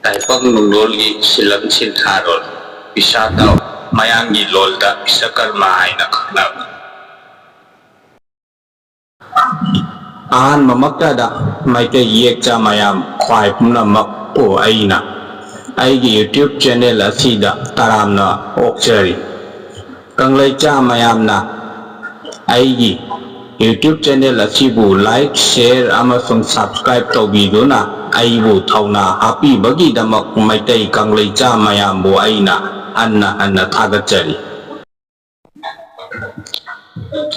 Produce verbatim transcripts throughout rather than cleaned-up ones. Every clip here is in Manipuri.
ꯇꯥꯏꯄꯪ ꯅꯨꯡꯂꯣꯜꯒꯤ ꯁꯤꯂꯝ ꯁꯤꯟꯊꯥꯔꯣꯜ ꯄꯤꯁꯥ ꯇꯥꯎ, ꯃꯌꯥꯡꯒꯤ ꯂꯣꯜꯗ ꯕꯤꯁꯀꯔꯃ ꯍꯥꯏꯅ ꯈꯪꯅꯕ꯫ ꯑꯍꯥꯟꯕꯃꯛꯇꯗ ꯃꯩꯇꯩ ꯏꯌꯦꯛꯆꯥ ꯃꯌꯥꯝ ꯈ꯭ꯋꯥꯏ ꯄꯨꯝꯅꯃꯛꯄꯨ ꯑꯩꯅ ꯑꯩꯒꯤ YouTube channel ꯑꯁꯤꯗ ꯇꯔꯥꯝꯅ ꯑꯣꯛꯆꯔꯤ꯫ ꯀꯪꯂꯩꯆꯥ ꯃꯌꯥꯝꯅ ꯑꯩꯒꯤ YouTube channel ꯑꯁꯤꯕꯨ like, share ꯑꯃꯁꯨꯡ subscribe ꯇꯧꯕꯤꯗꯨꯅ ꯑꯩꯕꯨ ꯊꯧꯅꯥ ꯍꯥꯞꯄꯤꯕꯒꯤꯗꯃꯛ ꯃꯩꯇꯩ ꯀꯪꯂꯩꯆꯥ ꯃꯌꯥꯝꯕꯨ ꯑꯩꯅ ꯍꯟꯅ ꯍꯟꯅ ꯊꯥꯒꯠꯆꯔꯤ꯫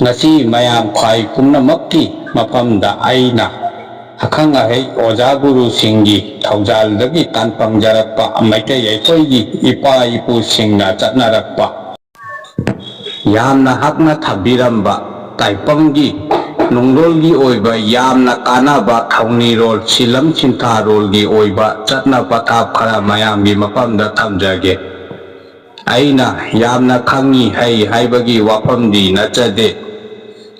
ꯉꯁꯤ ꯃꯌꯥꯝ ꯈ꯭ꯋꯥꯏ ꯄꯨꯝꯅꯃꯛꯀꯤ ꯃꯐꯝꯗ ꯑꯩꯅ ꯑꯈꯪ ꯑꯍꯩ ꯑꯣꯖꯥ ꯒꯨꯔꯨꯁꯤꯡꯒꯤ ꯊꯧꯖꯥꯜꯗꯒꯤ ꯇꯥꯟꯐꯝꯖꯔꯛꯄ ꯃꯩꯇꯩ ꯑꯩꯈꯣꯏꯒꯤ ꯏꯄꯥ ꯏꯄꯨꯁꯤꯡꯅ ꯆꯠꯅꯔꯛꯄ ꯌꯥꯝꯅ ꯍꯛꯅ ꯊꯝꯕꯤꯔꯝꯕ ꯇꯥꯏꯄꯪꯒꯤ ꯅꯨꯡꯂꯣꯜꯒꯤ ꯑꯣꯏꯕ ꯌꯥꯝꯅ ꯀꯥꯟꯅꯕ ꯊꯧꯅꯤꯔꯣꯜ, ꯁꯤꯂꯝ ꯁꯤꯟꯊꯥꯔꯣꯜꯒꯤ ꯑꯣꯏꯕ ꯆꯠꯅ ꯄꯊꯥꯞ ꯈꯔ ꯃꯌꯥꯝꯒꯤ ꯃꯐꯝꯗ ꯊꯝꯖꯒꯦ꯫ ꯑꯩꯅ ꯌꯥꯝꯅ ꯈꯪꯉꯤ ꯍꯩ ꯍꯥꯏꯕꯒꯤ ꯋꯥꯐꯝꯗꯤ ꯅꯠꯆꯗꯦ꯫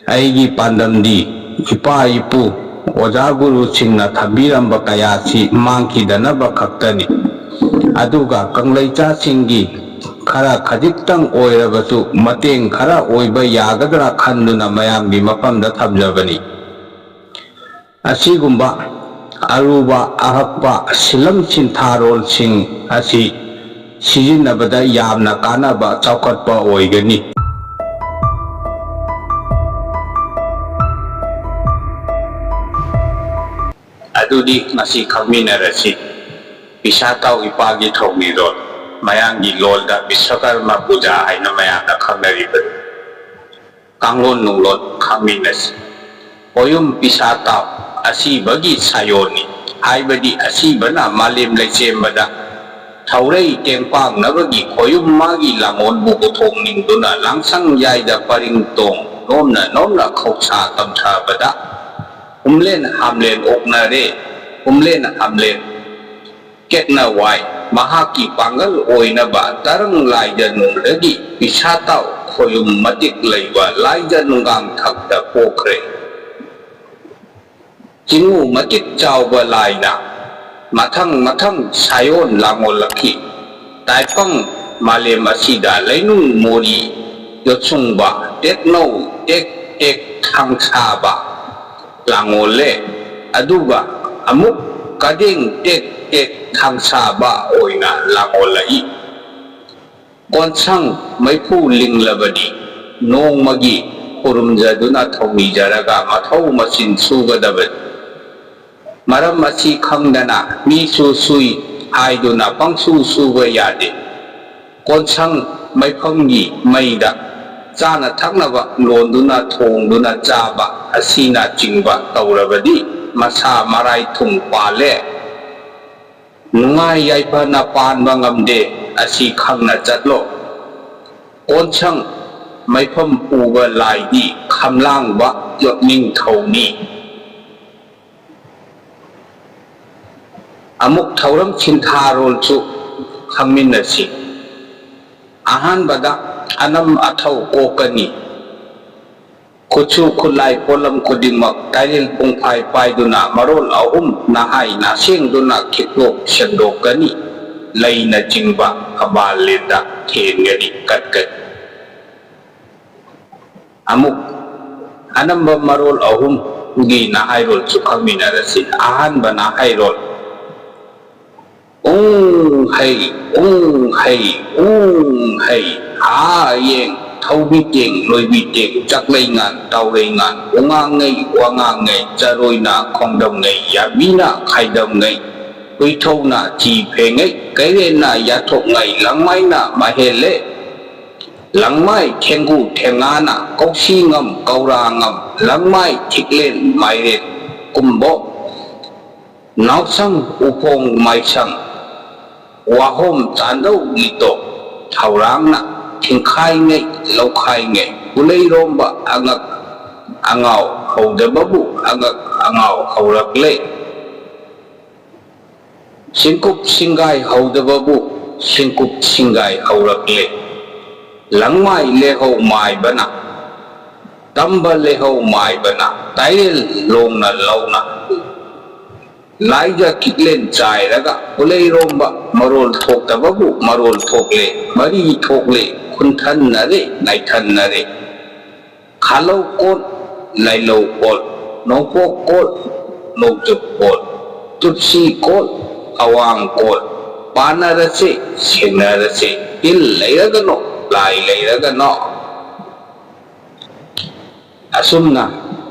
ꯑꯩꯒꯤ ꯄꯥꯟꯗꯝꯗꯤ ꯏꯄꯥ ꯏꯄꯨ, ꯑꯣꯖꯥ ꯒꯨꯔꯨꯁꯤꯡꯅ ꯊꯝꯕꯤꯔꯝꯕ ꯀꯌꯥꯁꯤ ꯃꯥꯡꯈꯤꯗꯅꯕ ꯈꯛꯇꯅꯤ꯫ ꯑꯗꯨꯒ ꯀꯪꯂꯩꯆꯥꯁꯤꯡꯒꯤ ꯈꯔ ꯈꯖꯤꯛꯇꯪ ꯑꯣꯏꯔꯕꯁꯨ ꯃꯇꯦꯡ ꯈꯔ ꯑꯣꯏꯕ ꯌꯥꯒꯗ꯭ꯔꯥ ꯈꯟꯗꯨꯅ ꯃꯌꯥꯝꯒꯤ ꯃꯐꯝꯗ ꯊꯝꯖꯕꯅꯤ꯫ ꯑꯁꯤꯒꯨꯝꯕ ꯑꯔꯨꯕ ꯑꯍꯛꯄ ꯁꯤꯂꯝ ꯁꯤꯟꯊꯥꯔꯣꯜꯁꯤꯡ ꯑꯁꯤ ꯁꯤꯖꯤꯟꯅꯕꯗ ꯌꯥꯝꯅ ꯀꯥꯟꯅꯕ ꯆꯥꯎꯈꯠꯄ ꯑꯣꯏꯒꯅꯤ꯫ ꯑꯗꯨꯗꯤ ꯉꯁꯤ ꯈꯪꯃꯤꯟꯅꯔꯁꯤ꯫ ꯄꯤꯁꯥ ꯇꯥꯎ ꯏꯄꯥꯒꯤ ꯊꯧꯅꯤꯔꯣꯜ, ꯃꯌꯥꯡꯒꯤ ꯂꯣꯜꯗ ꯕꯤꯁ꯭ꯋꯀꯔꯃ ꯄꯨꯖꯥ ꯍꯥꯏꯅ ꯃꯌꯥꯝꯅ ꯈꯪꯅꯔꯤꯕꯅꯤ꯫ ꯀꯥꯡꯂꯣꯟ ꯅꯨꯡꯂꯣꯟ ꯈꯪꯃꯤꯟꯅꯁꯤ꯫ ꯈꯣꯌꯨꯝ ꯄꯤꯁꯥ ꯇꯥꯎ ꯑꯁꯤꯕꯒꯤ ꯁꯥꯌꯣꯟꯅꯤ, ꯍꯥꯏꯕꯗꯤ ꯑꯁꯤꯕꯅ ꯃꯥꯂꯦꯝ ꯂꯩꯁꯦꯝꯕꯗ ꯊꯧꯔꯩ ꯇꯦꯡꯄꯥꯡꯅꯕꯒꯤ ꯈꯣꯌꯨꯝ ꯃꯥꯒꯤ ꯂꯥꯡꯑꯣꯟꯕꯨ ꯄꯨꯊꯣꯛꯅꯤꯡꯗꯨꯅ ꯂꯥꯡꯁꯪ ꯌꯥꯏꯗ ꯄꯔꯤꯡ ꯇꯣꯡ ꯅꯣꯝꯅ ꯅꯣꯝꯅ ꯈꯧꯁꯥ ꯇꯝꯊꯕꯗ ꯍꯨꯝꯂꯦꯟ ꯍꯥꯝꯂꯦꯟ ꯑꯣꯛꯅꯔꯦ꯫ ꯍꯨꯝꯂꯦꯟ ꯍꯥꯝꯂꯦꯟ ꯀꯦꯠꯅ ꯋꯥꯏ꯫ ꯃꯍꯥꯛꯀꯤ ꯄꯥꯡꯒꯜ ꯑꯣꯏꯅꯕ ꯇꯔꯪ ꯂꯥꯏꯖꯅꯨꯡꯗꯒꯤ ꯄꯤꯁꯥ ꯇꯥꯎ ꯈꯣꯌꯨꯝ ꯃꯇꯤꯛ ꯂꯩꯕ ꯂꯥꯏꯖ ꯅꯨꯡꯒꯥꯡ ꯊꯛꯇ ꯄꯣꯛꯈ꯭ꯔꯦ꯫ ꯆꯤꯡꯉꯨ ꯃꯇꯤꯛ ꯆꯥꯎꯕ ꯂꯥꯏꯅ ꯃꯊꯪ ꯃꯊꯪ ꯁꯥꯏꯑꯣꯟ ꯂꯥꯡꯑꯣꯜꯂꯛꯈꯤ꯫ ꯇꯥꯏꯄꯪ ꯃꯥꯂꯦꯝ ꯑꯁꯤꯗ ꯂꯩꯅꯨꯡ ꯃꯣꯔꯤ ꯌꯣꯠꯁꯨꯡꯕ, ꯇꯦꯛꯅꯧ ꯇꯦꯛ ꯇꯦꯛ ꯊꯥꯡꯁꯥꯕ ꯂꯥꯡꯑꯣꯜꯂꯦ꯫ ꯑꯗꯨꯒ ꯑꯃꯨꯛ ꯀꯗꯦꯡ ꯇꯦꯛ ꯇꯦꯛ ꯊꯥꯡꯁꯥꯕ ꯑꯣꯏꯅ ꯂꯥꯡꯑꯣꯜꯂꯛꯏ꯫ ꯀꯣꯟꯁꯪ ꯃꯩꯐꯨ ꯂꯤꯡꯂꯕꯗꯤ ꯅꯣꯡꯃꯒꯤ ꯈꯨꯔꯨꯝꯖꯗꯨꯅ ꯊꯧꯅꯤꯖꯔꯒ ꯃꯊꯧ ꯃꯁꯤꯟ ꯁꯨꯒꯗꯕꯅꯤ꯫ ꯃꯔꯝ ꯑꯁꯤ ꯈꯪꯗꯅ ꯃꯤꯁꯨ ꯁꯨꯏ ꯍꯥꯏꯗꯨꯅ ꯄꯪꯁꯨ ꯁꯨꯕ ꯌꯥꯗꯦ꯫ ꯀꯣꯟꯁꯪ ꯃꯩꯐꯝꯒꯤ ꯃꯩꯗ ꯆꯥꯅ ꯊꯛꯅꯕ ꯂꯣꯟꯗꯨꯅ ꯊꯣꯡꯗꯨꯅ ꯆꯥꯕ ꯑꯁꯤꯅꯆꯤꯡꯕ ꯇꯧꯔꯕꯗꯤ ꯃꯁꯥ ꯃꯔꯥꯏ ꯊꯨꯝ ꯄꯥꯜꯂꯦ꯫ ꯅꯨꯡꯉꯥꯏ ꯌꯥꯏꯐꯅ ꯄꯥꯟꯕ ꯉꯝꯗꯦ꯫ ꯑꯁꯤ ꯈꯪꯅ ꯆꯠꯂꯣ꯫ ꯀꯣꯟꯁꯪ ꯃꯩꯐꯝ ꯄꯨꯕ ꯂꯥꯏꯗꯤ ꯈꯝꯂꯥꯡꯕ ꯌꯣꯠꯅꯤꯡꯊꯧꯅꯤ꯫ ꯑꯃꯨꯛ ꯊꯧꯔꯝ ꯁꯤꯟꯊꯥꯔꯣꯜꯁꯨ ꯈꯪꯃꯤꯟꯅꯁꯤ꯫ ꯑꯍꯥꯟꯕꯗ ꯑꯅꯝ ꯑꯊꯧ ꯀꯣꯛꯀꯅꯤ꯫ ꯈꯨꯠꯁꯨ ꯈꯨꯠꯂꯥꯏ ꯄꯣꯠꯂꯝ ꯈꯨꯗꯤꯡꯃꯛ ꯇꯥꯏꯔꯦꯜ ꯄꯨꯡꯐꯥꯏ ꯄꯥꯏꯗꯨꯅ ꯃꯔꯣꯜ ꯑꯍꯨꯝ ꯅꯍꯥꯏ ꯅꯥꯁꯦꯡꯗꯨꯅ ꯈꯤꯛꯂꯣꯛ ꯁꯦꯡꯗꯣꯛꯀꯅꯤ꯫ ꯂꯩꯅꯆꯤꯡꯕ ꯊꯝꯕꯥꯜ ꯂꯦꯟꯗ ꯊꯦꯟꯒꯅꯤ ꯀꯠꯀꯅꯤ꯫ ꯑꯃꯨꯛ ꯑꯅꯝꯕ ꯃꯔꯣꯜ ꯑꯍꯨꯝꯒꯤ ꯅꯍꯥꯏꯔꯣꯜꯁꯨ ꯈꯪꯃꯤꯟꯅꯔꯁꯤ꯫ ꯑꯍꯥꯟꯕ ꯅꯍꯥꯏꯔꯣꯜ ꯎꯪ ꯍꯩ, ꯎꯪ ꯍꯩ, ꯎꯪ ꯍꯩ, ꯍꯥ ꯌꯦꯡ, ꯊꯧꯕꯤ ꯇꯦꯡ, ꯂꯣꯏꯕꯤ ꯇꯦꯡ, ꯆꯥꯛꯂꯩ ꯉꯥꯟ, ꯇꯥꯎꯔꯩ ꯉꯥꯟ, ꯎꯉꯥꯡꯉꯩ, ꯋꯥꯉꯥꯡꯉꯩ, ꯆꯔꯣꯏꯅ ꯈꯣꯡꯗꯝꯉꯩ, ꯌꯥꯕꯤꯅ ꯈꯥꯏꯗꯝꯉꯩ, ꯍꯨꯏꯊꯧꯅ ꯆꯤ ꯐꯦꯡꯉꯩ, ꯀꯩꯔꯦꯟꯅ ꯌꯥꯊꯣꯛꯉꯩ, ꯂꯪꯃꯥꯏꯅ ꯃꯍꯦꯜꯂꯦ꯫ ꯂꯪꯃꯥꯏ ꯊꯦꯡꯒꯨ ꯊꯦꯡꯉꯥꯅ, ꯀꯧꯁꯤ ꯉꯝ, ꯀꯧꯔꯥ ꯉꯝ, ꯂꯪꯃꯥꯏ ꯊꯤꯛꯂꯦꯟ ꯃꯥꯏꯔꯦꯟ ꯀꯨꯝꯕꯣ, ꯅꯥꯎꯁꯪ ꯎꯐꯣꯡ ꯃꯥꯏꯁꯪ, ꯋꯥꯍꯣꯝ ꯆꯥꯟꯗꯧ ꯂꯤꯇꯣꯛ, ꯊꯧꯔꯥꯡꯅ ꯊꯤꯡꯈꯥꯏꯉꯩ ꯂꯧꯈꯥꯏꯉꯩ, ꯄꯨꯂꯩꯔꯣꯝꯕ ꯑꯉꯛ ꯑꯉꯥꯎ ꯍꯧꯗꯕꯕꯨ ꯑꯉꯛ ꯑꯉꯥꯎ ꯍꯧꯔꯛꯂꯦ꯫ ꯁꯤꯡꯀꯨꯞ ꯁꯤꯡꯒꯥꯏ ꯍꯧꯗꯕꯕꯨ ꯁꯤꯡꯀꯨꯞ ꯁꯤꯡꯒꯥꯏ ꯍꯧꯔꯛꯂꯦ꯫ ꯂꯪꯃꯥꯏ ꯂꯦꯍꯧ ꯃꯥꯏꯕꯅ, ꯇꯝꯕ ꯂꯦꯍꯧ ꯃꯥꯏꯕꯅ, ꯇꯥꯏꯔꯦꯜ ꯂꯣꯡꯅ ꯂꯧꯅ, ꯂꯥꯏꯖ ꯀꯤꯠꯂꯦꯟ ꯆꯥꯏꯔꯒ ꯄꯨꯂꯩꯔꯣꯝꯕ ꯃꯔꯣꯜ ꯊꯣꯛꯇꯕꯕꯨ ꯃꯔꯣꯜ ꯊꯣꯛꯂꯦ, ꯃꯔꯤ ꯊꯣꯛꯂꯦ, ꯈꯨꯟꯊꯟꯅꯔꯦ, ꯅꯥꯏꯊꯟꯅꯔꯦ꯫ ꯈꯥꯂꯧ ꯀꯣꯠ, ꯂꯥꯏꯂꯧ ꯀꯣꯠ, ꯅꯣꯡꯄꯣꯛ ꯀꯣꯠ, ꯅꯣꯡꯆꯨꯞ ꯀꯣꯠ, ꯇꯨꯞꯁꯤ ꯀꯣꯠ, ꯑꯋꯥꯡ ꯀꯣꯠ, ꯄꯥꯅꯔꯁꯦ, ꯁꯦꯡꯅꯔꯁꯦ, ꯇꯤꯜ ꯂꯩꯔꯒꯅꯣ, ꯂꯥꯏ ꯂꯩꯔꯒꯅꯣ꯫ ꯑꯁꯨꯝꯅ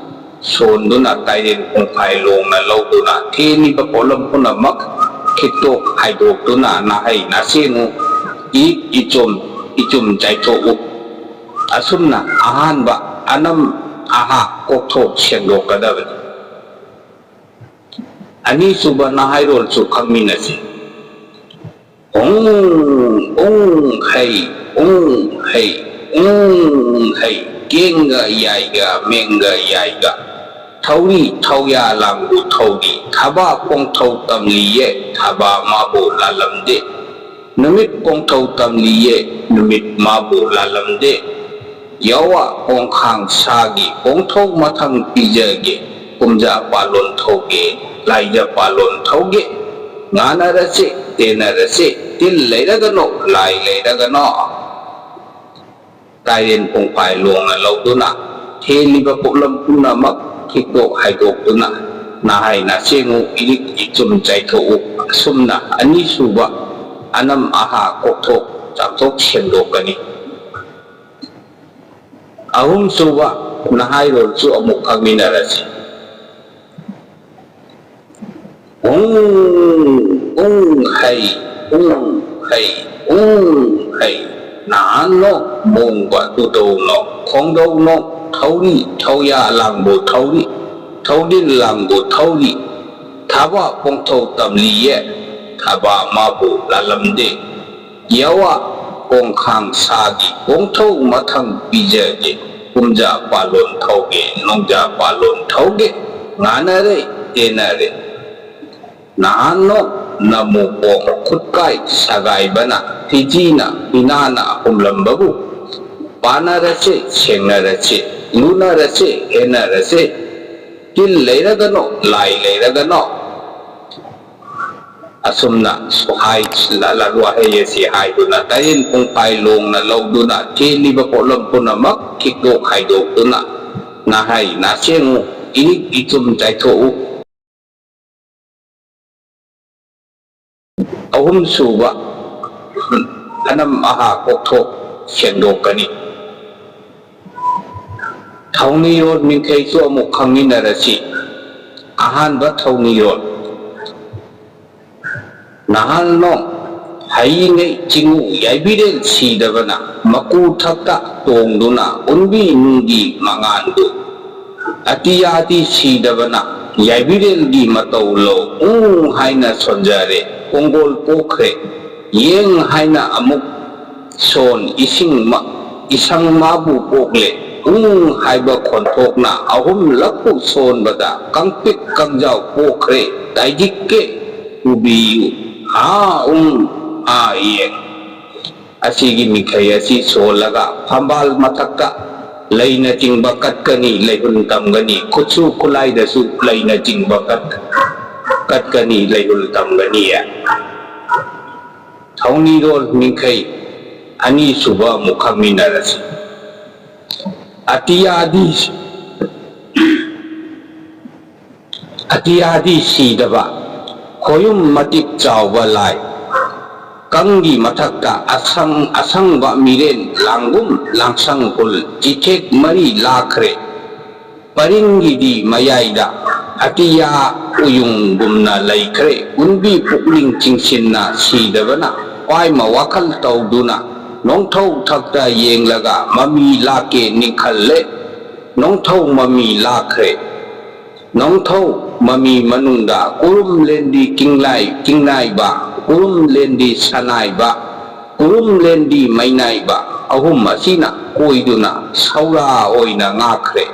ꯁꯣꯟꯗꯨꯅ ꯇꯥꯏꯔꯦꯟ ꯄꯨꯡꯐꯥꯏ ꯂꯣꯡꯅ ꯂꯧꯗꯨꯅ ꯊꯦꯡꯂꯤꯕ ꯄꯣꯠꯂꯝ ꯄꯨꯝꯅꯃꯛ ꯈꯤꯛꯇꯣꯛ ꯍꯥꯏꯗꯣꯛꯇꯨꯅ ꯅꯥꯍꯩ ꯅꯥꯁꯦꯡꯉꯨ, ꯏ ꯏꯆꯨꯝ ꯏꯆꯨꯝ ꯆꯥꯏꯊꯣꯛꯎ꯫ ꯑꯁꯨꯝꯅ ꯑꯍꯥꯟꯕ ꯑꯅꯝ ꯑꯍꯥ ꯀꯣꯛꯊꯣꯛ ꯁꯦꯡꯗꯣꯛꯀꯗꯕꯅꯤ꯫ ꯑꯅꯤꯁꯨꯕ ꯅꯍꯥꯏꯔꯣꯜꯁꯨ ꯈꯪꯃꯤꯟꯅꯁꯤ꯫ ꯎꯪ, ꯎꯪ, ꯍꯩ, ꯎꯪ, ꯍꯩ, ꯎꯪ, ꯍꯩ, ꯀꯦꯡꯒ ꯌꯥꯏꯒ, ꯃꯦꯡꯒ ꯌꯥꯏꯒ, ꯊꯧꯔꯤ, ꯊꯧꯌꯥ ꯂꯥꯡꯕꯨ ꯊꯧꯔꯤ, ꯊꯕꯥ ꯄꯣꯡꯊꯧ ꯇꯝꯂꯤꯌꯦ, ꯊꯕꯥ ꯃꯥꯕꯨ ꯂꯥꯜꯂꯝꯗꯦ꯫ ꯅꯨꯃꯤꯠ ꯄꯣꯡꯊꯧ ꯇꯝꯂꯤꯌꯦ, ꯅꯨꯃꯤꯠ ꯃꯥꯕꯨ ꯂꯥꯜꯂꯝꯗꯦ꯫ ꯌꯥꯋꯥ ꯀꯣꯡꯈꯥꯡ ꯁꯥꯒꯤ ꯄꯣꯡꯊꯧ ꯃꯊꯪ ꯄꯤꯖꯒꯦ, ꯀꯨꯝꯖꯥ ꯄꯥꯂꯣꯟ ꯊꯧꯒꯦ, ꯂꯥꯏꯖ ꯄꯥꯂꯣꯟ ꯊꯧꯒꯦ, ꯉꯥꯅꯔꯁꯦ, ꯇꯦꯟꯅꯔꯁꯦ, ꯇꯤꯜ ꯂꯩꯔꯒꯅꯣ, ꯂꯥꯏ ꯂꯩꯔꯒꯅꯣ꯫ ꯇꯥꯏꯔꯦꯟ ꯄꯨꯡꯐꯥꯏ ꯂꯣꯡꯅ ꯂꯧꯗꯨꯅ, ꯍꯦꯜꯂꯤꯕ ꯄꯣꯠꯂꯝ ꯄꯨꯝꯅꯃꯛ ꯈꯤꯛꯇꯣꯛ ꯍꯥꯏꯗꯣꯛꯇꯨꯅ, ꯅꯍꯥꯏ ꯅꯥꯁꯦꯡꯉꯨ, ꯏꯔꯤꯛ ꯏꯆꯨꯝ ꯆꯥꯏꯊꯣꯛꯎ꯫ ꯑꯁꯨꯝꯅ ꯑꯅꯤꯁꯨꯕ ꯑꯅꯝ ꯑꯍꯥ ꯀꯣꯛꯊꯣꯛ ꯆꯥꯝꯊꯣꯛ ꯁꯦꯡꯗꯣꯛꯀꯅꯤ꯫ ꯑꯍꯨꯝꯁꯨꯕ ꯅꯍꯥꯏꯔꯣꯜꯁꯨ ꯑꯃꯨꯛ ꯈꯪꯃꯤꯟꯅꯔꯁꯤ꯫ ꯎꯪ, ꯎꯪ, ꯍꯩ, ꯎꯪ, ꯍꯩ, ꯎꯪ, ꯍꯩ꯫ ꯅꯍꯥꯟꯅꯣ, ꯃꯣꯡꯕ, ꯇꯨꯗꯧꯅꯣ, ꯈꯣꯡꯗꯧꯅꯣ, ꯊꯧꯔꯤ, ꯊꯧꯌꯥ ꯂꯥꯡꯕꯨ ꯊꯧꯔꯤ, ꯊꯧꯗꯤꯜ ꯂꯥꯡꯕꯨ ꯊꯧꯔꯤ, ꯊꯕꯥ ꯄꯣꯡꯊꯧ ꯇꯝꯂꯤꯌꯦ, ꯊꯕꯥ ꯃꯥꯕꯨ ꯂꯥꯜꯂꯝꯗꯦ꯫ ꯌꯥꯋꯥ ꯀꯣꯡꯈꯥꯡ ꯁꯥꯒꯤ ꯄꯣꯡꯊꯧ ꯃꯊꯪ ꯄꯤꯖꯒꯦ, ꯀꯨꯝꯖꯥ ꯄꯥꯂꯣꯟ ꯊꯧꯒꯦ, ꯅꯣꯡꯖꯥ ꯄꯥꯂꯣꯟ ꯊꯧꯒꯦ, ꯉꯥꯅꯔꯦ, ꯇꯦꯟꯅꯔꯦ꯫ ꯅꯍꯥꯟꯅꯣ ꯅꯃꯨ ꯄꯣꯡ ꯈꯨꯠꯀꯥꯏ ꯁꯒꯥꯏꯕꯅ, ꯐꯤꯖꯤꯅ, ꯐꯤꯅꯥꯅ ꯍꯨꯝꯂꯝꯕꯕꯨ, ꯄꯥꯅꯔꯁꯦ, ꯁꯦꯡꯅꯔꯁꯦ, ꯂꯨꯅꯔꯁꯦ, ꯍꯦꯟꯅꯔꯁꯦ, ꯇꯤꯜ ꯂꯩꯔꯒꯅꯣ, ꯂꯥꯏ ꯂꯩꯔꯒꯅꯣ, ꯑꯁꯨꯝꯅ ꯁꯨꯍꯥꯏ ꯂ-, ꯂ-, ꯋꯥꯍꯩ ꯑꯁꯤ ꯍꯥꯏꯗꯨꯅ ꯇꯔꯦꯟ ꯄꯨꯡꯐꯥꯏ ꯂꯣꯡꯅ ꯂꯧꯗꯨꯅ ꯆꯦꯜꯂꯤꯕ ꯄꯣꯠꯂꯝ ꯄꯨꯝꯅꯃꯛ ꯈꯤꯛꯇꯣꯛ ꯍꯥꯏꯗꯣꯛꯇꯨꯅ ꯅꯍꯩ ꯅꯥꯁꯦꯡꯉꯨ, ꯏꯅꯤꯛ ꯏꯆꯨꯝ ꯆꯥꯏꯊꯣꯛꯎ꯫ ꯑꯍꯨꯝꯁꯨꯕ, ꯑꯅꯝ ꯑꯍꯥ ꯀꯣꯛꯊꯣꯛ ꯁꯦꯡꯗꯣꯛꯀꯅꯤ꯫ ꯊꯧꯅꯤꯔꯣꯜ ꯃꯤꯡꯈꯩꯁꯨ ꯑꯃꯨꯛ ꯈꯪꯃꯤꯟꯅꯔꯁꯤ꯫ ꯑꯍꯥꯟꯕ ꯊꯧꯅꯤꯔꯣꯜ꯫ ꯅꯍꯥꯟꯅꯣ ꯍꯌꯤꯡꯉꯩ ꯆꯤꯡꯉꯨ ꯌꯥꯏꯕꯤꯔꯦꯜ ꯁꯤꯗꯕꯅ ꯃꯀꯨ ꯊꯛꯇ ꯇꯣꯡꯗꯨꯅ ꯎꯟꯕꯤ ꯅꯨꯡꯒꯤ ꯃꯉꯥꯟꯗꯨ ꯑꯇꯤꯌꯥꯗꯤ ꯁꯤꯗꯕꯅ ꯌꯥꯏꯕꯤꯔꯦꯜꯒꯤ ꯃꯇꯧ ꯂꯧ ꯎ ꯍꯥꯏꯅ ꯁꯣꯟꯖꯔꯦ꯫ ꯀꯣꯡꯒꯣꯜ ꯄꯣꯛꯈ꯭ꯔꯦ꯫ ꯌꯦꯡ ꯍꯥꯏꯅ ꯑꯃꯨꯛ ꯁꯣꯟ ꯏꯁꯤꯡ ꯃ-, ꯏꯁꯪ ꯃꯥꯕꯨ ꯄꯣꯛꯂꯦ꯫ ꯎ ꯍꯥꯏꯕ ꯈꯣꯟꯊꯣꯛꯅ ꯑꯍꯨꯝꯂꯛꯄꯨ ꯁꯣꯟꯕꯗ ꯀꯪꯄꯤꯛ ꯀꯪꯖꯥꯎ ꯄꯣꯛꯈ꯭ꯔꯦ꯫ ꯇꯥꯏꯖꯤꯛꯀꯦ ꯎꯕꯤꯌꯨ꯫ ꯍꯥ ꯎꯝ ꯍꯥ ꯌꯦꯡ꯫ ꯑꯁꯤꯒꯤ ꯃꯤꯈꯩ ꯑꯁꯤ ꯁꯣꯜꯂꯒ ꯐꯝꯕꯥꯜ ꯃꯊꯛꯇ ꯂꯩꯅꯆꯤꯡꯕ ꯀꯠꯀꯅꯤ, ꯂꯩꯍꯨꯟ ꯇꯝꯒꯅꯤ, ꯈꯨꯠꯁꯨ ꯈꯨꯠꯂꯥꯏꯗꯁꯨ ꯂꯩꯅꯆꯤꯡꯕ ꯀꯠ-, ꯀꯠꯀꯅꯤ, ꯂꯩꯍꯨꯟ ꯇꯝꯒꯅꯤ꯫ ꯊꯧꯅꯤꯔꯣꯜ ꯃꯤꯡꯈꯩ ꯑꯅꯤꯁꯨꯕ ꯑꯃꯨꯛ ꯈꯪꯃꯤꯟꯅꯔꯁꯤ꯫ ꯑꯇꯤꯌꯥꯗꯤ, ꯑꯇꯤꯌꯥꯗꯤ ꯁꯤꯗꯕ, ꯈꯣꯌꯨꯝ ꯃꯇꯤꯛ ꯆꯥꯎꯕ ꯂꯥꯏ꯫ ꯀꯪꯒꯤ ꯃꯊꯛꯇ ꯑꯁꯪ-, ꯑꯁꯪꯕ ꯃꯤꯔꯦꯟ ꯂꯥꯡꯒꯨꯝ ꯂꯥꯡꯁꯪ ꯍꯨꯜ ꯆꯤꯊꯦꯛ ꯃꯔꯤ ꯂꯥꯛꯈ꯭ꯔꯦ꯫ ꯄꯔꯤꯡꯒꯤꯗꯤ ꯃꯌꯥꯏꯗ ꯑꯇꯤꯌꯥ ꯎꯌꯨꯡꯒꯨꯝꯅ ꯂꯩꯈ꯭ꯔꯦ꯫ ꯎꯟꯕꯤ ꯄꯨꯛꯅꯤꯡ ꯆꯤꯡꯁꯤꯟꯅ ꯁꯤꯗꯕꯅ ꯄꯥꯏꯃ ꯋꯥꯈꯜ ꯇꯧꯗꯨꯅ ꯅꯣꯡꯊꯧ ꯊꯛꯇ ꯌꯦꯡꯂꯒ ꯃꯃꯤ ꯂꯥꯛꯀꯦ ꯅꯤꯡꯈꯜꯂꯦ꯫ ꯅꯣꯡꯊꯧ ꯃꯃꯤ ꯂꯥꯛꯈ꯭ꯔꯦ꯫ ꯅꯣꯡꯊꯧ ꯃꯃꯤ ꯃꯅꯨꯡꯗ ꯀꯨꯔꯨꯝ ꯂꯦꯟꯗꯤ ꯀꯤꯡꯂꯥꯏ-, ꯀꯤꯡꯅꯥꯏꯕ, ꯀꯨꯔꯨꯝ ꯂꯦꯟꯗꯤ ꯁꯅꯥꯏꯕ, ꯀꯨꯔꯨꯝ ꯂꯦꯟꯗꯤ ꯃꯩꯅꯥꯏꯕ ꯑꯍꯨꯝ ꯑꯁꯤꯅ ꯀꯣꯏꯗꯨꯅ ꯁꯧꯔꯥ ꯑꯣꯏꯅ ꯉꯥꯛꯈ꯭ꯔꯦ꯫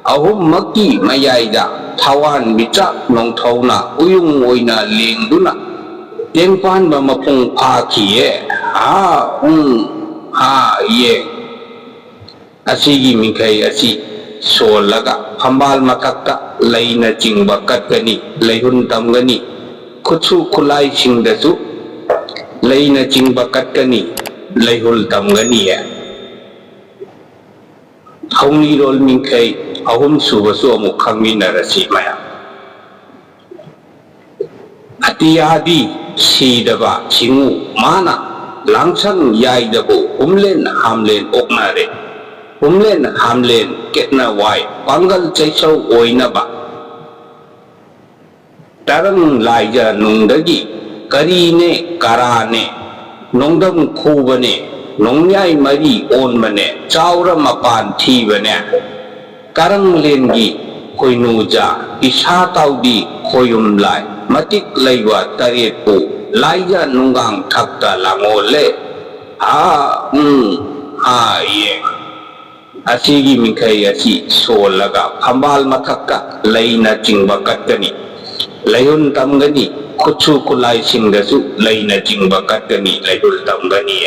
ꯑꯍꯨꯝꯃꯛꯀꯤ ꯃꯌꯥꯏꯗ ꯊꯋꯥꯟ ꯃꯤꯆꯥꯛ ꯅꯣꯡꯊꯧꯅ ꯎꯌꯨꯡ ꯑꯣꯏꯅ ꯂꯦꯡꯗꯨꯅ ꯇꯦꯡꯄꯥꯟꯕ ꯃꯄꯨꯡ ꯐꯥꯈꯤꯌꯦ꯫ ꯍꯥ, ꯎꯝ, ꯍꯥ, ꯌꯦ꯫ ꯑꯁꯤꯒꯤ ꯃꯤꯈꯩ ꯑꯁꯤ ꯁꯣꯜꯂꯒ ꯐꯝꯕꯥꯜ ꯃꯊꯛꯇ ꯂꯩꯅꯆꯤꯡꯕ ꯀꯠꯀꯅꯤ, ꯂꯩꯍꯨꯟ ꯇꯝꯒꯅꯤ, ꯈꯨꯠꯁꯨ ꯈꯨꯠꯂꯥꯏꯁꯤꯡꯗꯁꯨ ꯂꯩꯅꯆꯤꯡꯕ ꯀꯠꯀꯅꯤ, ꯂꯩꯍꯨꯜ ꯇꯝꯒꯅꯤꯌꯦ꯫ ꯊꯧꯅꯤꯔꯣꯜ ꯃꯤꯡꯈꯩ ꯑꯍꯨꯝ ꯁꯨꯕꯁꯨ ꯑꯃꯨꯛ ꯈꯪꯃꯤꯟꯅꯔꯁꯤ ꯃꯌꯥꯝ꯫ ꯑꯇꯤꯌꯥꯗꯤ ꯁꯤꯗꯕ ꯁꯤꯡꯎ ꯃꯥꯅ, ꯂꯥꯡꯁꯪ ꯌꯥꯏꯗꯕꯨ ꯍꯨꯝꯂꯦꯟ ꯍꯥꯝꯂꯦꯟ ꯑꯣꯛꯅꯔꯦ꯫ ꯍꯨꯝꯂꯦꯟ ꯍꯥꯝꯂꯦꯟ ꯀꯦꯠꯅ ꯋꯥꯏ ꯄꯥꯡꯒꯜ ꯆꯩꯁꯧ ꯑꯣꯏꯅꯕ꯫ ꯇꯔꯪ ꯂꯥꯏꯖ ꯅꯨꯡꯗꯒꯤ ꯀꯔꯤꯅꯦ ꯀꯔꯥꯅꯦ, ꯅꯣꯡꯗꯝ ꯈꯨꯕꯅꯦ, ꯅꯣꯡꯌꯥꯏ ꯃꯔꯤ ꯑꯣꯟꯕꯅꯦ, ꯆꯥꯎꯔ ꯃꯄꯥꯟ ꯊꯤꯕꯅꯦ꯫ ꯀꯔꯪꯂꯦꯟꯒꯤ ꯈꯣꯏꯅꯨꯖꯥ, ꯄꯤꯁꯥ ꯇꯥꯎꯗꯤ ꯈꯣꯌꯨꯝ ꯂꯥꯏ, ꯃꯇꯤꯛ ꯂꯩꯕ ꯇꯔꯦꯠꯄꯨ ꯂꯥꯏꯖ ꯅꯨꯡꯒꯥꯡ ꯊꯛꯇ ꯂꯥꯡꯉꯣꯜꯂꯦ꯫ ꯍꯥ, ꯎꯝ, ꯍꯥ, ꯌꯦꯡ꯫ ꯑꯁꯤꯒꯤ ꯃꯤꯡꯈꯩ ꯑꯁꯤ ꯁꯣꯜꯂꯒ ꯐꯝꯕꯥꯜ ꯃꯊꯛꯇ ꯂꯩꯅ ꯆꯤꯡꯕ ꯀꯠꯀꯅꯤ꯫ ꯂꯩꯍꯨꯟ ꯇꯝꯒꯅꯤ, ꯈꯨꯠꯁꯨ ꯈꯨꯠꯂꯥꯏꯁꯤꯡꯗꯁꯨ ꯂꯩꯅ ꯆꯤꯡꯕ ꯀꯠꯀꯅꯤ, ꯂꯩꯍꯨꯜ ꯇꯝꯒꯅꯤ꯫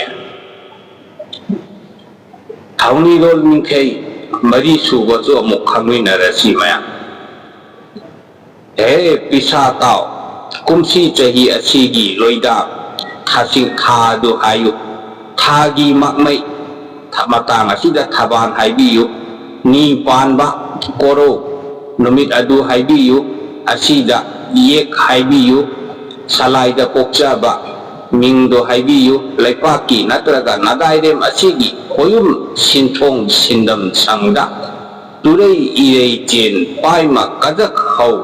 ꯊꯧꯅꯤꯔꯣꯜ ꯃꯤꯡꯈꯩ ꯃꯔꯤ ꯁꯨꯕꯁꯨ ꯑꯃꯨꯛ ꯈꯪꯃꯤꯟꯅꯔꯁꯤ ꯃꯌꯥꯝ꯫ ꯍꯦ ꯄꯤꯁꯥ ꯇꯥꯎ, ꯀꯨꯝꯁꯤ ꯆꯍꯤ ꯑꯁꯤꯒꯤ ꯂꯣꯏꯗꯥ ꯊꯥꯁꯤꯡ ꯊꯥꯗꯨ ꯍꯥꯏꯌꯨ꯫ ꯊꯥꯒꯤ ꯃꯥꯛꯃꯩ ꯊ-, ꯃꯇꯥꯡ ꯑꯁꯤꯗ ꯊꯕꯥꯟ ꯍꯥꯏꯕꯤꯌꯨ꯫ ꯅꯤ ꯄꯥꯟꯕ ꯀꯣꯔꯧ ꯅꯨꯃꯤꯠ ꯑꯗꯨ ꯍꯥꯏꯕꯤꯌꯨ꯫ ꯑꯁꯤꯗ ꯌꯦꯛ ꯍꯥꯏꯕꯤꯌꯨ꯫ ꯁꯂꯥꯏꯗ ꯄꯣꯛꯆꯕ ꯃꯤꯡꯗꯣ ꯍꯥꯏꯕꯤꯌꯨ꯫ ꯂꯩꯄꯥꯛꯀꯤ ꯅꯠꯇ꯭ꯔꯒ ꯅꯗꯥꯏꯔꯦꯝ ꯑꯁꯤꯒꯤ ꯈꯣꯌꯨꯝ ꯁꯤꯟꯊꯣꯡ ꯁꯤꯟꯗꯝ ꯁꯪꯗ ꯇꯨꯔꯩ ꯏꯔꯩ ꯆꯦꯟ ꯄꯥꯏꯃ ꯀꯖꯛ ꯍꯧ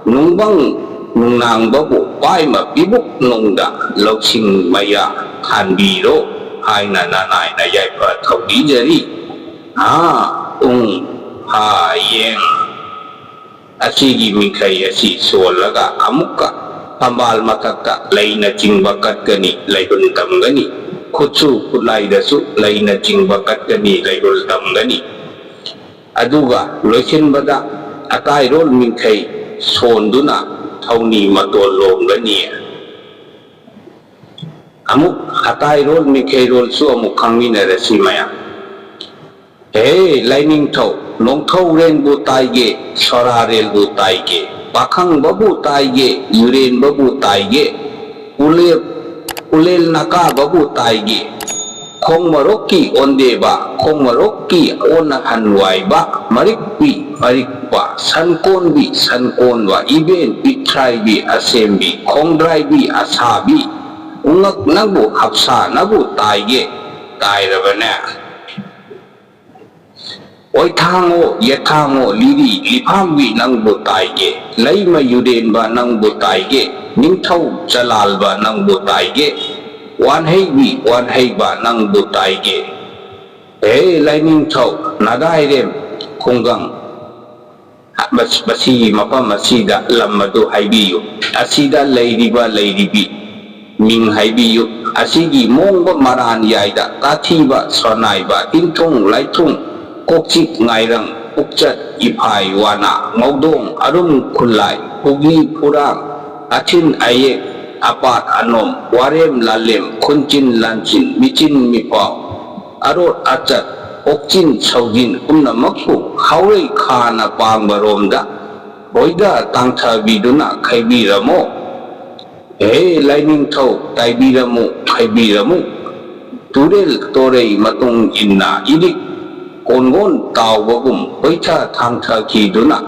ꯅꯨꯡꯕꯪ ꯅꯨꯡꯅꯥꯡꯕꯕꯨ ꯄꯥꯏꯃ ꯄꯤꯕꯨꯛ ꯅꯨꯡꯗ ꯂꯧꯁꯤꯡ ꯃꯌꯥ ꯊꯥꯟꯕꯤꯔꯣ ꯍꯥꯏꯅ ꯅꯅꯥꯏꯅ ꯌꯥꯏꯐ ꯊꯧꯕꯤꯖꯔꯤ꯫ ꯍꯥ ꯎꯡ ꯍꯥ ꯌꯦꯡ꯫ ꯑꯁꯤꯒꯤ ꯃꯤꯡꯈꯩ ꯑꯁꯤ ꯁꯣꯜꯂꯒ ꯑꯃꯨꯛꯀ ꯐꯝꯕꯥꯜ ꯃꯊꯛꯇ ꯂꯩꯅ ꯆꯤꯡꯕ ꯀꯠꯀꯅꯤ, ꯂꯩꯍꯨꯜ ꯇꯝꯒꯅꯤ꯫ ꯈꯨꯠꯁꯨ ꯈꯨꯠꯂꯥꯏꯗꯁꯨ ꯂꯩꯅ ꯆꯤꯡꯕ ꯀꯠꯀꯅꯤ, ꯂꯩꯍꯨꯜ ꯇꯝꯒꯅꯤ꯫ ꯑꯗꯨꯒ ꯂꯣꯏꯁꯤꯟꯕꯗ ꯑꯇꯥꯏꯔꯣꯜ ꯃꯤꯡꯈꯩ ꯁꯣꯟꯗꯨꯅ ꯊꯧꯅꯤ ꯃꯇꯣꯜ ꯂꯣꯝꯒꯅꯤ꯫ ꯑꯃꯨꯛ ꯑꯇꯥꯏꯔꯣꯜ ꯃꯤꯡꯈꯩꯔꯣꯜꯁꯨ ꯑꯃꯨꯛ ꯈꯪꯃꯤꯟꯅꯔꯁꯤ ꯃꯌꯥꯝ꯫ ꯍꯦ ꯂꯥꯏꯅꯤꯡꯊꯧ, ꯅꯣꯡꯊꯧꯔꯦꯜꯕꯨ ꯇꯥꯏꯒꯦ, ꯁꯣꯔꯥꯔꯦꯜꯕꯨ ꯇꯥꯏꯒꯦ꯫ ꯄꯥꯈꯪꯕꯕꯨ ꯇꯥꯏꯒꯦ, ꯌꯨꯔꯦꯟꯕꯕꯨ ꯇꯥꯏꯒꯦ, ꯎꯂꯦꯞ, ꯎꯂꯦꯜ ꯅꯀꯥꯕꯕꯨ ꯇꯥꯏꯒꯦ꯫ ꯈꯣꯡꯃꯔꯣꯛꯀꯤ ꯑꯣꯟꯗꯦꯕ, ꯈꯣꯡꯃꯔꯣꯛꯀꯤ ꯑꯣꯟꯅꯍꯟ ꯋꯥꯏꯕ, ꯃꯔꯤꯛꯄꯤ, ꯃꯔꯤꯛꯄ, ꯁꯟꯀꯣꯟꯕꯤ, ꯁꯟꯀꯣꯟꯕ, ꯏꯕꯦꯟ, ꯄꯤꯊ꯭ꯔꯥꯏꯕꯤ, ꯑꯁꯦꯝꯕꯤ, ꯈꯣꯡꯗ꯭ꯔꯥꯏꯕꯤ, ꯑꯁꯥꯕꯤ, ꯎꯉꯛꯅꯕꯨ, ꯍꯞꯁꯥꯅꯕꯨ ꯇꯥꯏꯒꯦ, ꯇꯥꯏꯔꯕꯅꯦ꯫ ꯑꯣꯏꯊꯥꯡꯉꯣ, ꯌꯦꯊꯥꯡꯉꯣ, ꯂꯤꯔꯤ, ꯂꯤꯐꯥꯝꯕꯤ ꯅꯪꯕꯨ ꯇꯥꯏꯒꯦ, ꯂꯩꯃ ꯌꯨꯔꯦꯟꯕ ꯅꯪꯕꯨ ꯇꯥꯏꯒꯦ, ꯅꯤꯡꯊꯧ ꯆꯂꯥꯜꯕ ꯅꯪꯕꯨ ꯇꯥꯏꯒꯦ, ꯋꯥꯟꯍꯩꯕꯤ, ꯋꯥꯟꯍꯩꯕ ꯅꯪꯕꯨ ꯇꯥꯏꯒꯦ꯫ ꯍꯦ ꯂꯥꯏꯅꯤꯡꯊꯧ, ꯅꯗꯥꯏꯔꯦꯝ, ꯈꯨꯡꯒꯪ, ꯃꯁꯤꯒꯤ ꯃꯐꯝ ꯑꯁꯤꯗ ꯂꯝ ꯑꯗꯨ ꯍꯥꯏꯕꯤꯌꯨ꯫ ꯑꯁꯤꯗ ꯂꯩꯔꯤꯕ ꯂꯩꯔꯤꯕꯤ ꯃꯤꯡ ꯍꯥꯏꯕꯤꯌꯨ꯫ ꯑꯁꯤꯒꯤ ꯃꯣꯡꯕ ꯃꯔꯥꯟ ꯌꯥꯏꯗ ꯇꯥꯊꯤꯕ ꯁꯣꯅꯥꯏꯕ ꯏꯟꯊꯨꯡ ꯂꯥꯏꯊꯨꯡ ꯀꯣꯛꯆꯤꯛ ꯉꯥꯏꯔꯪ ꯄꯨꯛꯆꯠ ꯏꯐꯥꯏ ꯋꯥꯅ ꯉꯧꯗꯣꯡ ꯑꯔꯨꯝ ꯈꯨꯜꯂꯥꯏ ꯐꯨꯒꯤ ꯐꯨꯔꯥꯡ ꯑꯊꯤꯟ ꯑꯌꯦꯛ ꯑꯄꯥꯠ ꯑꯅꯣꯝ ꯋꯥꯔꯦꯝ ꯂꯥꯂꯦꯝ ꯈꯨꯟꯆꯤꯟ ꯂꯥꯟꯆꯤꯟ ꯃꯤꯆꯤꯟ ꯃꯤꯄꯥꯎ ꯑꯔꯣꯠ ꯑꯆꯠ ꯑꯣꯛꯆꯤꯟ ꯁꯧꯖꯤꯟ ꯄꯨꯝꯅꯃꯛꯄꯨ ꯈꯥꯎꯔꯩ ꯈꯥꯅ ꯄꯥꯡꯕꯔꯣꯝꯗ ꯍꯣꯏꯗ ꯇꯥꯡꯊꯕꯤꯗꯨꯅ ꯈꯥꯏꯕꯤꯔꯝꯃꯣ꯫ ꯍꯦ ꯂꯥꯏꯅꯤꯡꯊꯧ ꯇꯥꯏꯕꯤꯔꯝꯃꯨ ꯈꯥꯏꯕꯤꯔꯝꯃꯨ꯫ ꯇꯨꯔꯦꯜ ꯇꯣꯔꯩ ꯃꯇꯨꯡ ꯏꯟꯅ ꯏꯔꯤꯛ ꯀꯣꯟꯒꯣꯟ ꯇꯥꯎꯕꯒꯨꯝ ꯍꯣꯏꯊ ꯊꯥꯡꯊꯈꯤꯗꯨꯅ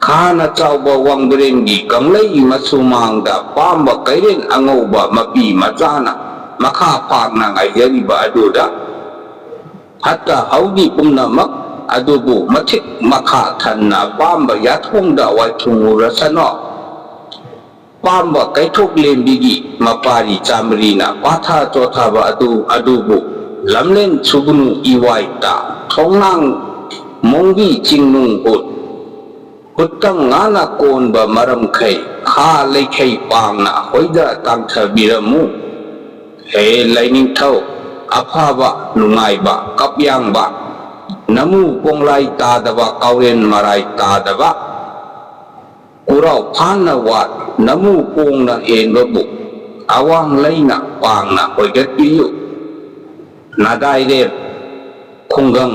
ꯈꯥꯅ ꯆꯥꯎꯕ ꯋꯥꯡꯕ꯭ꯔꯦꯟꯒꯤ ꯀꯪꯂꯩ ꯃꯁꯨꯃꯥꯡꯗ ꯄꯥꯝꯕ ꯀꯩꯔꯦꯟ ꯑꯉꯧꯕ ꯃꯄꯤ ꯃꯆꯥꯅ ꯃꯈꯥ ꯐꯥꯛꯅ ꯉꯥꯏꯖꯔꯤꯕ ꯑꯗꯨꯗ ꯐꯠꯇ ꯍꯥꯎꯗꯤ ꯄꯨꯝꯅꯃꯛ ꯑꯗꯨꯕꯨ ꯃꯊꯤꯛ ꯃꯈꯥ ꯊꯟꯅ ꯄꯥꯝꯕ ꯌꯥꯊꯣꯡꯗ ꯋꯥꯏꯊꯨꯡꯉꯨꯔꯁꯅꯣ꯫ ꯄꯥꯝꯕ ꯀꯩꯊꯣꯛ ꯂꯦꯝꯕꯤꯒꯤ ꯃꯄꯥꯔꯤ ꯆꯥꯃꯔꯤꯅ ꯄꯥꯊ ꯆꯣꯊꯕ ꯑꯗꯨ ꯑꯗꯨꯕꯨ ꯂꯝꯂꯦꯟ ꯁꯨꯒꯅꯨ ꯏꯋꯥꯏꯇ ꯊꯣꯡꯅꯥꯡ ꯃꯣꯡꯕꯤ ꯆꯤꯡꯅꯨꯡ ꯍꯨꯠ ꯍꯨꯠꯇꯝ ꯉꯥꯅ ꯀꯣꯟꯕ ꯃꯔꯝꯈꯩ ꯈꯥ ꯂꯩꯈꯩ ꯄꯥꯡꯅ ꯍꯣꯏꯗ ꯇꯥꯡꯊꯕꯤꯔꯝꯃꯨ꯫ ꯍꯦ ꯂꯥꯏꯅꯤꯡꯊꯧ ꯑꯐꯕ ꯅꯨꯡꯉꯥꯏꯕ ꯀꯞꯌꯥꯡꯕ ꯅꯃꯨ ꯄꯣꯡꯂꯥꯏ ꯇꯥꯗꯕ ꯀꯥꯎꯔꯦꯟ ꯃꯔꯥꯏ ꯇꯥꯗꯕ ꯀꯨꯔꯥꯎ ꯐꯥꯅ ꯋꯥꯠ ꯅꯃꯨ ꯄꯣꯡꯅ ꯍꯦꯟꯕꯕꯨ ꯑꯋꯥꯡ ꯂꯩꯅ ꯄꯥꯡꯅ ꯍꯣꯏꯒꯠꯄꯤꯌꯨ꯫ ꯅꯥꯗꯥꯏꯔꯦꯞ ꯈꯨꯡꯒꯪ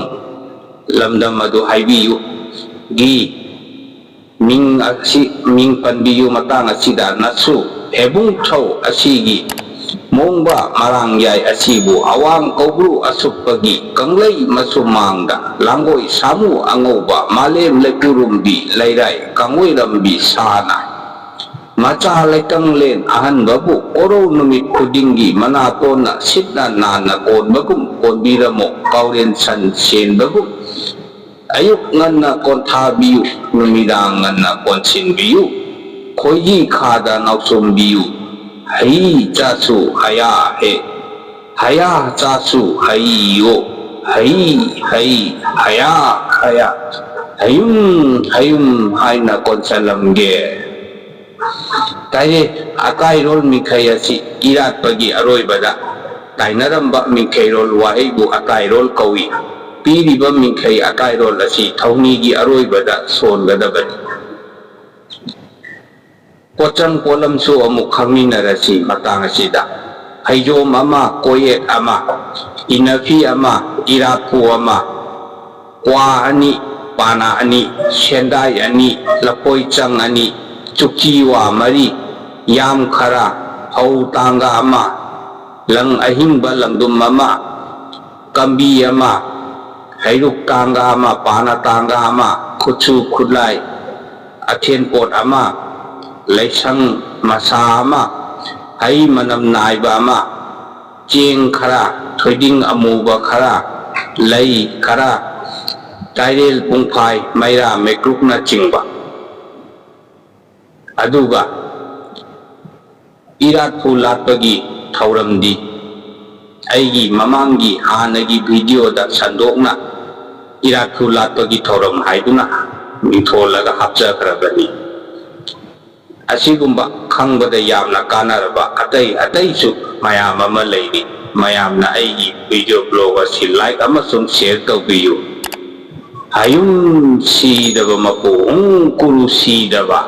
ꯂꯝꯗꯝ ꯑꯗꯨ ꯍꯥꯏꯕꯤꯌꯨ꯫ ꯒꯤ ꯃꯤꯡ ꯑꯁꯤ, ꯃꯤꯡ ꯄꯟꯕꯤꯌꯨ꯫ ꯃꯇꯥꯡ ꯑꯁꯤꯗ ꯅꯁꯨ ꯍꯦꯕꯨꯡ ꯊꯧ ꯑꯁꯤꯒꯤ ꯃꯣꯡꯕ ꯃꯔꯥꯡ ꯌꯥꯏ ꯑꯁꯤꯕꯨ ꯑꯋꯥꯡ ꯀꯧꯕ꯭ꯔꯨ ꯑꯁꯨꯞꯄꯒꯤ ꯀꯪꯂꯩ ꯃꯁꯨꯃꯥꯡꯗ ꯂꯥꯡꯒꯣꯏ ꯁꯥꯃꯨ ꯑꯉꯧꯕ ꯃꯥꯂꯦꯝ ꯂꯩꯄꯨꯔꯨꯝꯕꯤ ꯂꯩꯔꯥꯏ ꯀꯥꯡꯒꯣꯏꯔꯝꯕꯤ ꯁꯥꯅ ꯃꯆꯥ ꯂꯩꯀꯪꯂꯦꯟ ꯑꯍꯟꯕꯕꯨ ꯀꯣꯔꯧ ꯅꯨꯃꯤꯠ ꯈꯨꯗꯤꯡꯒꯤ ꯃꯅꯥꯇꯣꯟꯅ ꯁꯤꯠꯅ ꯅꯥꯟꯅ ꯀꯣꯟꯕꯒꯨꯝ ꯀꯣꯟꯕꯤꯔꯝꯃꯣ꯫ ꯀꯥꯎꯔꯦꯟ ꯁꯟ ꯁꯦꯟꯕꯒꯨꯝ ꯑꯌꯨꯛ ꯉꯟꯅ ꯀꯣꯟꯊꯥꯕꯤꯌꯨ, ꯅꯨꯃꯤꯗꯥꯡ ꯉꯟꯅ ꯀꯣꯟꯁꯤꯟꯕꯤꯌꯨ꯫ ꯈꯣꯏꯒꯤ ꯈꯥꯗ ꯅꯥꯎꯆꯣꯝꯕꯤꯌꯨ꯫ ꯍꯩ ꯆꯥꯁꯨ ꯍꯌꯥ ꯍꯦ, ꯍꯌꯥ ꯆꯥꯁꯨ ꯍꯩꯌꯣ꯫ ꯍꯩ, ꯍꯩ, ꯍꯌꯥ, ꯍꯌꯥ꯫ ꯍꯌꯨꯝ, ꯍꯌꯨꯝ ꯍꯥꯏꯅ ꯀꯣꯟꯁꯜꯂꯝꯒꯦ꯫ ꯇꯥꯏꯔꯦ, ꯑꯀꯥꯏꯔꯣꯜ ꯃꯤꯡꯈꯩ ꯑꯁꯤ ꯏꯔꯥꯠꯄꯒꯤ ꯑꯔꯣꯏꯕꯗ ꯇꯥꯏꯅꯔꯝꯕ ꯃꯤꯡꯈꯩꯔꯣꯜ ꯋꯥꯍꯩꯕꯨ ꯑꯀꯥꯏꯔꯣꯜ ꯀꯧꯏ꯫ ꯄꯤꯔꯤꯕ ꯃꯤꯡꯈꯩ ꯑꯀꯥꯏꯔꯣꯜ ꯑꯁꯤ ꯊꯧꯅꯤꯒꯤ ꯑꯔꯣꯏꯕꯗ ꯁꯣꯟꯒꯗꯕꯅꯤ꯫ ꯄꯣꯠꯆꯪ ꯄꯣꯠꯂꯝꯁꯨ ꯑꯃꯨꯛ ꯈꯪꯃꯤꯟꯅꯔꯁꯤ꯫ ꯃꯇꯥꯡ ꯑꯁꯤꯗ ꯐꯩꯖꯣꯝ ꯑꯃ, ꯀꯣꯌꯦꯠ ꯑꯃ, ꯏꯅꯐꯤ ꯑꯃ, ꯏꯔꯥꯠꯄꯨ ꯑꯃ, ꯀ꯭ꯋꯥ ꯑꯅꯤ, ꯄꯥꯅꯥ ꯑꯅꯤ, ꯁꯦꯟꯗꯥꯏ ꯑꯅꯤ, ꯂꯐꯣꯏ ꯆꯪ ꯑꯅꯤ, ꯆꯨꯛꯆꯤ ꯋꯥ ꯃꯔꯤ, ꯌꯥꯝ ꯈꯔ, ꯐꯧ ꯇꯥꯡꯒ ꯑꯃ, ꯂꯪ ꯑꯍꯤꯡꯕ ꯂꯪꯗꯨꯝ ꯑꯃ, ꯀꯝꯕꯤ ꯑꯃ, ꯍꯩꯔꯨꯛ ꯇꯥꯡꯒ ꯑꯃ, ꯄꯥꯅ ꯇꯥꯡꯒ ꯑꯃ, ꯈꯨꯠꯁꯨ ꯈꯨꯠꯂꯥꯏ, ꯑꯊꯦꯟꯄꯣꯠ ꯑꯃ, ꯂꯩꯁꯪ ꯃꯁꯥ ꯑꯃ, ꯍꯩ ꯃꯅꯝ ꯅꯥꯏꯕ ꯑꯃ, ꯆꯦꯡ ꯈꯔ, ꯊꯣꯏꯗꯤꯡ ꯑꯃꯨꯕ ꯈꯔ, ꯂꯩ ꯈꯔ, ꯇꯥꯏꯔꯦꯜ ꯄꯨꯡꯐꯥꯏ, ꯃꯩꯔꯥ ꯃꯩꯀ꯭ꯔꯨꯛꯅꯆꯤꯡꯕ꯫ ꯑꯗꯨꯒ ꯏꯔꯥꯠꯄꯨ ꯂꯥꯠꯄꯒꯤ ꯊꯧꯔꯝꯗꯤ ꯑꯩꯒꯤ ꯃꯃꯥꯡꯒꯤ ꯍꯥꯟꯅꯒꯤ ꯚꯤꯗꯤꯑꯣꯗ ꯁꯟꯗꯣꯛꯅ ꯏꯔꯥꯠꯄꯨ ꯂꯥꯠꯄꯒꯤ ꯊꯧꯔꯝ ꯍꯥꯏꯗꯨꯅ ꯃꯤꯡꯊꯣꯜꯂꯒ ꯍꯥꯞꯆꯈ꯭ꯔꯕꯅꯤ꯫ ꯑꯁꯤꯒꯨꯝꯕ ꯈꯪꯕꯗ ꯌꯥꯝꯅ ꯀꯥꯟꯅꯔꯕ ꯑꯇꯩ ꯑꯇꯩꯁꯨ ꯃꯌꯥꯝ ꯑꯃ ꯂꯩꯔꯤ꯫ ꯃꯌꯥꯝꯅ ꯑꯩꯒꯤ ꯚꯤꯗꯤꯑꯣ ꯕ꯭ꯂꯣꯒ ꯑꯁꯤ ꯂꯥꯏꯛ ꯑꯃꯁꯨꯡ ꯁꯦꯌꯔ ꯇꯧꯕꯤꯌꯨ꯫ ꯍꯌꯨꯝ ꯁꯤꯗꯕ ꯃꯄꯨ, ꯎꯪ ꯀꯨꯔꯨ ꯁꯤꯗꯕ,